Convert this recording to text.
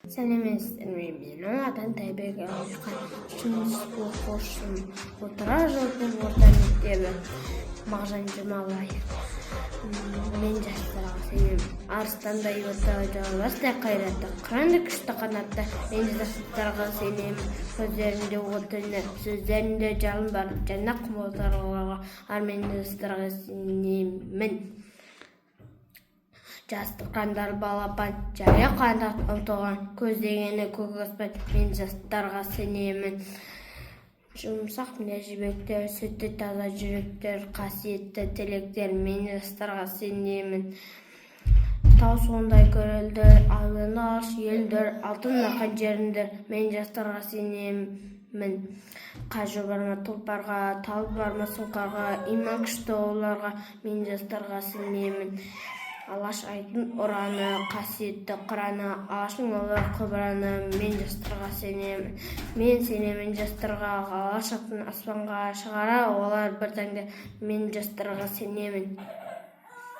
Сәлеметсіздер ме? Менің атым Тайбек Әлихан, үшінші сынып оқушысымын. Отырар жалпы орта мектебі. Мағжан Жұмабаев. Мен жастарға сенемін. Арыстандай оты, жолбарыстай қайратты, қырандай күшті қанатты. Мен жастарға сенемін. Көздерінде от өнер, сөздерінде жалын бар, жаны құмар оларға. Мен жастарға сенемін. Жастық қандар балапан, жая қанат ұмтылған, көздегені көк аспан. Мен жастарға сенемін. Жұмсақ мінез жібектер, сүтті таза жүректер, қасиетті тілектер. Мен жастарға сенемін. Тау суындай көлдер, алыны алыс елдер, алтын арқан жеріндер. Мен жастарға сенемін. Қажу бар ма тұлпарға, тал бар ма сұңқарға, иман күшті оларға. Мен жастарға сенемін. Алаш айдын ұраны, қасиетті Құраны, Алаштың олар құбыраны. Мен жастарға сенемін. Мен сенемін жастарға, Алаш атын аспанға шығарар олар бір таңда. Мен жастарға сенемін.